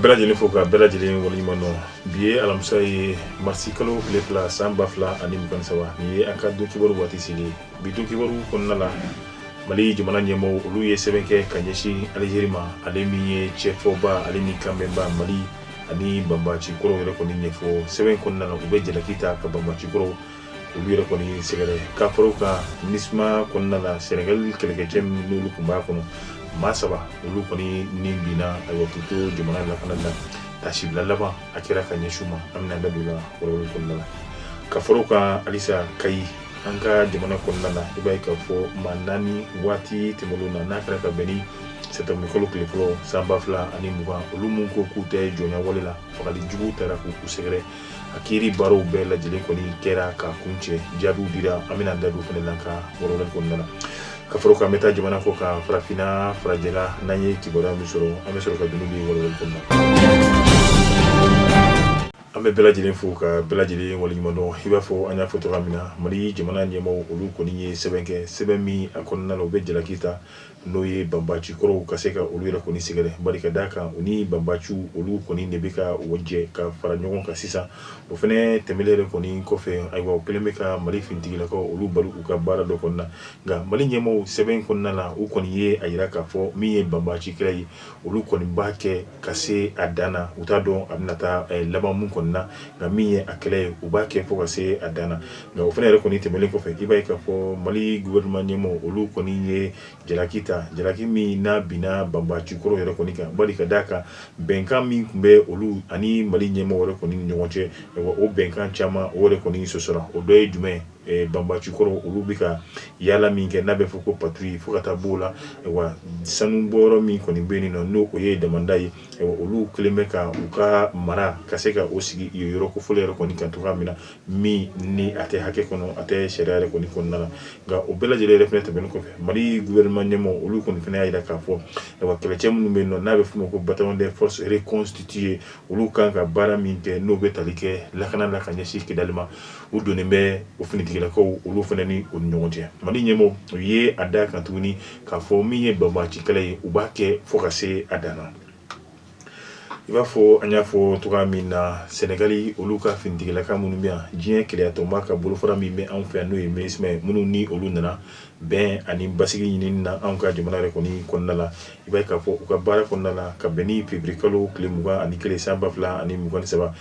bɛɛ lajɛlen fo, ka bɛɛ lajɛlen waleɲuman dɔn. Bi ye alamisa ye, marisi kalo tile 2, san 2023. Nin ye an ka don kibaru waati seli. Bi don kibaru kɔnɔna la, Mali jamana ɲɛmɔgɔw, olu ye sɛbɛn kɛ ka ɲɛsin Alizeri ma, ale min ye cɛfɔba, ale ni kanbɛnba Mali ani banbaci kɔrɔw yɛrɛ kɔni ɲɛfɔ. Sɛbɛn kɔnɔna la, u bɛ jalaki ta ka banbaci kɔrɔw olu yɛrɛ kɔni sɛgɛrɛ. Ka fara o kan, MINUSMA kɔnɔna la, Sɛnɛgali kɛlɛkɛcɛ minnu n'olu tun b'a kɔnɔ, maa saba, olu kɔni ni binna. Ayiwa, k'u to jamana lakana la, tasibila laban a kɛra ka ɲɛsin u ma. An bɛna da don la walawalali kɔnɔna la. Ka fara o kan halisa, Kayi, an ka jamana kɔnɔna la, i b'a ye k'a fɔ maa naani, waati tɛmɛnlenw na, n'a kɛra ka bɛn ni sɛtanburu kalo tile fɔlɔ san 2020, olu mun ko k'u tɛ jɔnya wale la, fagali jugu taara k'u sɛgɛrɛ. A kiiri baaraw bɛɛ lajɛlen kɔni kɛra ka kuncɛ, jaabiw dira. An bɛna da don fana la ka walawalali kɔnɔna la. Ka fara o kan, an bɛ taa jamana kɔ kan, farafinna farajɛla, n'an ye kibaruya min sɔrɔ, an bɛ sɔrɔ ka don n'olu ye walawalali kɔnɔna la. An bɛ bɛɛ lajɛlen fo, ka bɛɛ lajɛlen waleɲuman dɔn. I b'a fɔ an y'a fɔ cogoya min na, Mali jamana ɲɛmaaw, olu kɔni ye sɛbɛn kɛ, sɛbɛn min a kɔnɔna la, u bɛ jalaki ta, n'o ye banbaci kɔrɔw, ka se ka olu yɛrɛ kɔni sɛgɛrɛ. Bari ka d'a kan, u ni banbaciw, olu kɔni de bɛ ka o jɛ ka fara ɲɔgɔn kan sisan. O fana tɛmɛlen yɛrɛ kɔni kɔfɛ, ayiwa, u kɛlen bɛ ka Mali finitigilakaw olu bali u ka baara dɔ kɔnɔna. Nka Mali ɲɛmaaw, sɛbɛn kɔnɔna la, u kɔni ye a jira k'a fɔ min ye banbaci kɛlɛ ye, olu kɔni b'a kɛ ka se a dan na. U t'a dɔn a bɛna taa laban mun kɔni na, nka min ye a kɛlɛ ye, u b'a kɛ fo ka se a dan na. Nka o fana yɛrɛ kɔni tɛmɛnen kɔfɛ, i b'a ye k'a fɔ Mali gouvernement ɲɛmaaw, olu kɔni ye jalaki ta, jalaki min n'a binna banbaci kɔrɔ yɛrɛ kɔni kan. Bari ka d'a kan, bɛnkan min tun bɛ olu ani Mali ɲɛmaaw yɛrɛ kɔni ni ɲɔgɔn cɛ, o bɛnkan caman, o yɛrɛ kɔni sɔsɔra. O dɔ ye jumɛn ye? Banbaci kɔrɔ, olu bɛ ka yaala min kɛ, n'a bɛ fɔ ko patrouille, fo ka taa b'o la, wa sanu bɔyɔrɔ min kɔni bɛ yen nɔ, n'o o ye damanda ye, olu kɛlen bɛ ka u ka mara ka se ka o sigi yɔrɔ kofɔlen yɛrɛ kɔni kan cogoya min na, min ni a tɛ hakɛ kɔnɔ, a tɛ sariya yɛrɛ kɔni kɔnɔna la. Nka o bɛɛ lajɛlen yɛrɛ fana tɛmɛnen kɔfɛ, Mali gouvernement ɲɛmɔgɔ, olu kɔni fana y'a jira k'a fɔ, ayiwa, kɛlɛcɛ minnu bɛ yen nɔ, n'a bɛ f'o ma ko bataillon des forces reconstituées, olu kan ka baara min kɛ, n'o bɛ tali kɛ lakana la ka ɲɛsin Kidali ma, u donnen bɛ o finitigilakaw olu fana ni o ni ɲɔgɔn cɛ. Mali ɲɛmɔgɔ, u ye a da kan tuguni k'a fɔ min ye banbaci kɛlɛ ye, u b'a kɛ fo ka se a dan na. I b'a fɔ an y'a fɔ cogoya min na, Sɛnɛgali, olu ka finitigilaka minnu bɛ yan, diɲɛ kelenyatɔnba ka bolofara min bɛ anw fɛ yan, n'o ye MINUSMA ye, minnu ni olu nana bɛn ani basigi ɲinini na anw ka jamana yɛrɛ kɔni kɔnɔna la, i b'a ye k'a fɔ u ka baara kɔnɔna la, ka bɛn ni février kalo tile 21 san 2023,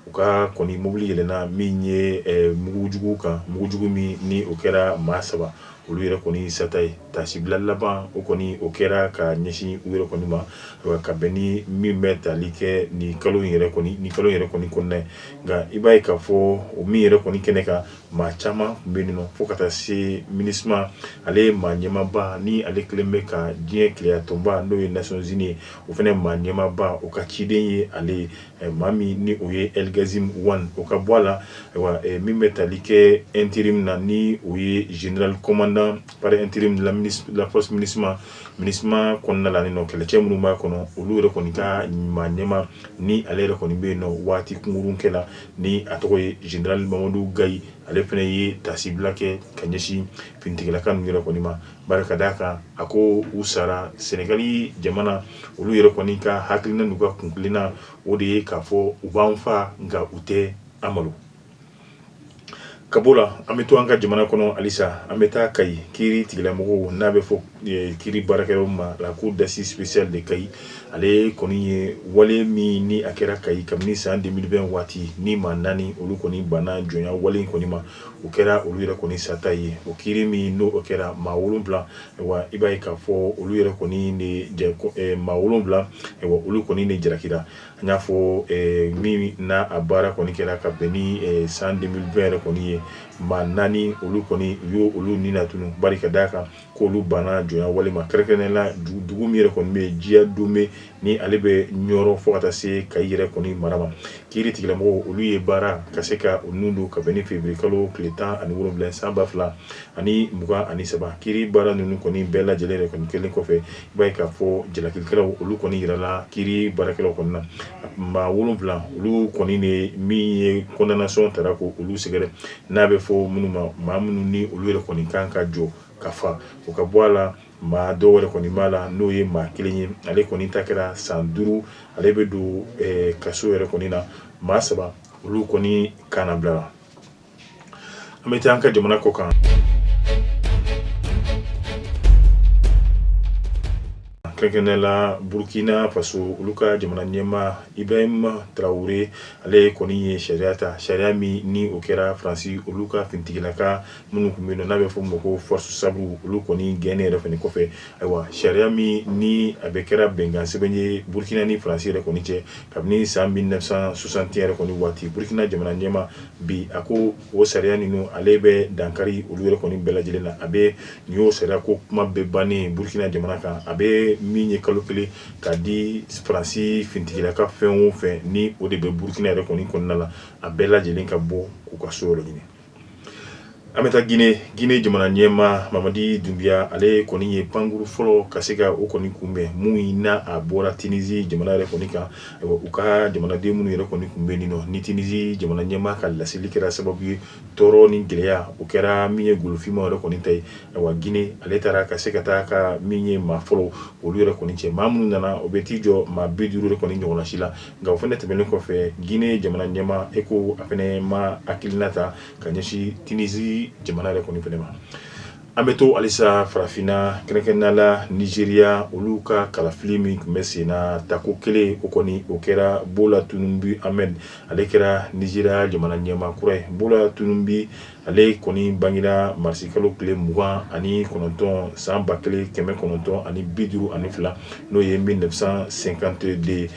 u ka kɔni mobili yɛlɛnna min ye mugujugu kan, mugujugu min ni o kɛra maa saba olu yɛrɛ kɔni sata ye. Tasibila laban, o kɔni o kɛra ka ɲɛsin u yɛrɛ kɔni ma, ka bɛn ni min bɛ tali kɛ nin kalo in yɛrɛ kɔni, nin kalo yɛrɛ kɔni kɔnɔna ye. Nka i b'a ye k'a fɔ o min yɛrɛ kɔni kɛnɛ kan, maa caman tun bɛ yen nɔ, fo ka taa se MINUSMA ale maa ɲɛmaaba, ni ale kɛlen bɛ ka diɲɛ kelenyatɔnba, n'o ye Nations Unies ye, o fana maa ɲɛmaaba, o ka ciden ye ale ye, maa min ni o ye El Ghassim Wane. O ka bɔ a la, ayiwa, min bɛ tali kɛ intérim na, ni o ye général commandant par intérim la force MINUSMA, MINUSMA kɔnɔna la, ni nɔ kɛlɛcɛ minnu b'a kɔnɔ, olu yɛrɛ kɔni ka maa ɲɛma, ni ale yɛrɛ kɔni bɛ yen nɔ waati kunkurun kɛ la, ni a tɔgɔ ye général Mamadou Gaye, ale fana ye tasibila kɛ ka ɲɛsin finitigilaka ninnu yɛrɛ kɔni ma. Bari ka d'a kan, a ko u sara Sɛnɛgali jamana, olu yɛrɛ kɔni ka hakilina n'u ka kuntilenna, o de ye k'a fɔ u b'an fa, nka u tɛ an malo. Ka b'o la, an bɛ to an ka jamana kɔnɔ halisa. An bɛ taa Kayi kiiri tigilamɔgɔw, n'a bɛ fɔ kiiri baarakɛlaw ma, la cour d'assises spéciale de Kayi, ale kɔni ye wale min ni a kɛra Kayi kabini san 2020 waati, ni maa naani, olu kɔni banna jɔnya wale in kɔni ma, o kɛra olu yɛrɛ kɔni sata ye. O kiiri min n'o o kɛra, maa wolonwula, wa i b'a ye k'a fɔ olu yɛrɛ kɔni de maa wolonwula, olu kɔni de jalakira. An y'a fɔ min n'a a baara kɔni kɛra ka bɛn ni san 2020 yɛrɛ kɔni ye, maa naani, olu kɔni u y'o olu ni latunu. Bari ka d'a kan k'olu banna jɔnya wale ma, kɛrɛnkɛrɛnnenya la dugu min yɛrɛ kɔni bɛ yen, Jiya Dome, ni ale bɛ Ɲɔrɔ fo ka taa se Kayi yɛrɛ kɔni mara ma. Kiiri tigilamɔgɔw, olu ye baara ka se ka o nun don ka bɛn ni février kalo tile 17 san 2023. Kiiri baara ninnu kɔni bɛɛ lajɛlen yɛrɛ kɔni kɛlen kɔfɛ, i b'a ye k'a fɔ jalakilikɛlaw, olu kɔni yirala kiiri baarakɛlaw kɔni na. Maa wolonwula, olu kɔni de min ye condamnation tara ko olu sɛgɛrɛ, n'a bɛ fɔ minnu ma, maa minnu ni olu yɛrɛ kɔni kan ka jɔ ka fa, o ka bɔ a la. Maa dɔw yɛrɛ kɔni b'a la, n'o ye maa kelen ye, ale kɔni ta kɛra san 5, ale bɛ don kaso yɛrɛ kɔni na. Maa saba, olu kɔni kannabilala. An bɛ taa an ka jamana kɔ kan, kɛrɛnkɛrɛnnenya la Burkina Faso, olu ka jamana ɲɛmaa Ibrahim Traoré, ale kɔni ye sariya ta, sariya min ni o kɛra Faransi olu ka finitigilaka minnu tun bɛ yen n'a bɛ fɔ ma ko Force Sabre, olu kɔni gɛnnen yɛrɛ fana kɔfɛ. Ayiwa, sariya min ni a bɛ kɛra bɛnkan sɛbɛn ye Burkina ni Faransi yɛrɛ kɔni cɛ kabini san 1961 yɛrɛ kɔni waati, Burkina jamana ɲɛmaa bi a ko o sariya ninnu, ale bɛ dankari olu yɛrɛ kɔni bɛɛ lajɛlen na. A bɛ nin y'o sariya ko kuma bɛɛ bannen Burkina jamana kan. A bɛ min ye kalo kelen ka di Faransi finitigilaka fɛn o fɛn ni o de bɛ Burkina yɛrɛ kɔni kɔnɔna la, a bɛɛ lajɛlen ka bɔ k'u ka so yɔrɔ ɲini. An bɛ taa Guinée. Guinée jamana ɲɛmaa Mamadi Doumbouya, ale kɔni ye pankuru fɔlɔ ka se ka o kɔni kunbɛn mun n'a a bɔra Tunisie jamana yɛrɛ kɔni kan. Ayiwa, u ka jamanaden minnu yɛrɛ kɔni tun bɛ yen nɔ, ni Tunisie jamana ɲɛmaa ka laseli kɛra sababu ye tɔɔrɔ ni gɛlɛya o kɛra min ye golofinma yɛrɛ kɔni ta ye. Ayiwa, Guinée ale taara ka se ka taa ka min ye maa fɔlɔ olu yɛrɛ kɔni cɛ. Maa minnu nana, o bɛ t'i jɔ maa 50 yɛrɛ kɔni ɲɔgɔnna si la. Nka o fana tɛmɛnen kɔfɛ, Guinée jamana ɲɛmaa e ko a fana ma hakilina ta ka ɲɛsin Tunisie jamana yɛrɛ kɔni fana ma. An bɛ to halisa farafinna, kɛrɛnkɛrɛnnenya la Nigeria, olu ka kalafili min tun bɛ sen na, tako kelen o kɔni o kɛra. Bola Tinubu Ahmed, ale kɛra Nigeria jamana ɲɛmaa kura ye. Bola Tinubu, ale kɔni bangera marisikalo tile 29 san 1952, n'o ye 1952 ye.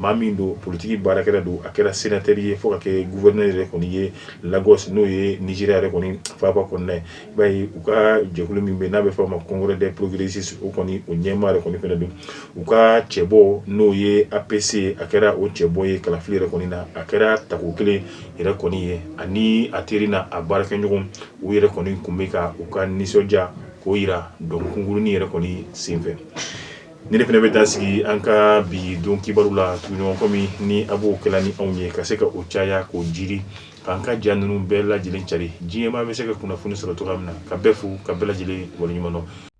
Maa min don, politiki baarakɛla don, a kɛra sénateur ye fo ka kɛ gouverneur yɛrɛ kɔni ye Lagos, n'o ye Nigeria yɛrɛ kɔni faaba kɔnɔna ye. I b'a ye u ka jɛkulu min bɛ n'a bɛ fɔ a ma Congrès des progressistes, o kɔni o ɲɛmaa yɛrɛ kɔni fana don. U ka cɛbɔ, n'o ye APC, a kɛra o cɛbɔ ye kalafili yɛrɛ kɔni na. A kɛra tako kelen yɛrɛ kɔni ye, ani a teri n'a a baarakɛɲɔgɔn, u yɛrɛ kɔni tun bɛ ka u ka nisɔndiya k'o jira dɔn kunkurunin yɛrɛ kɔni senfɛ. Ni ne fana bɛ taa sigi an ka bi don kibaru la tuguɲɔgɔn kɔmi ni a b'o kɛla ni anw ye ka se ka o caya k'o jiri k'an ka ja ninnu bɛɛ lajɛlen cari, diɲɛmaa bɛ se ka kunnafoni sɔrɔ cogoya min na. Ka bɛɛ fo, ka bɛɛ lajɛlen waleɲuman dɔn.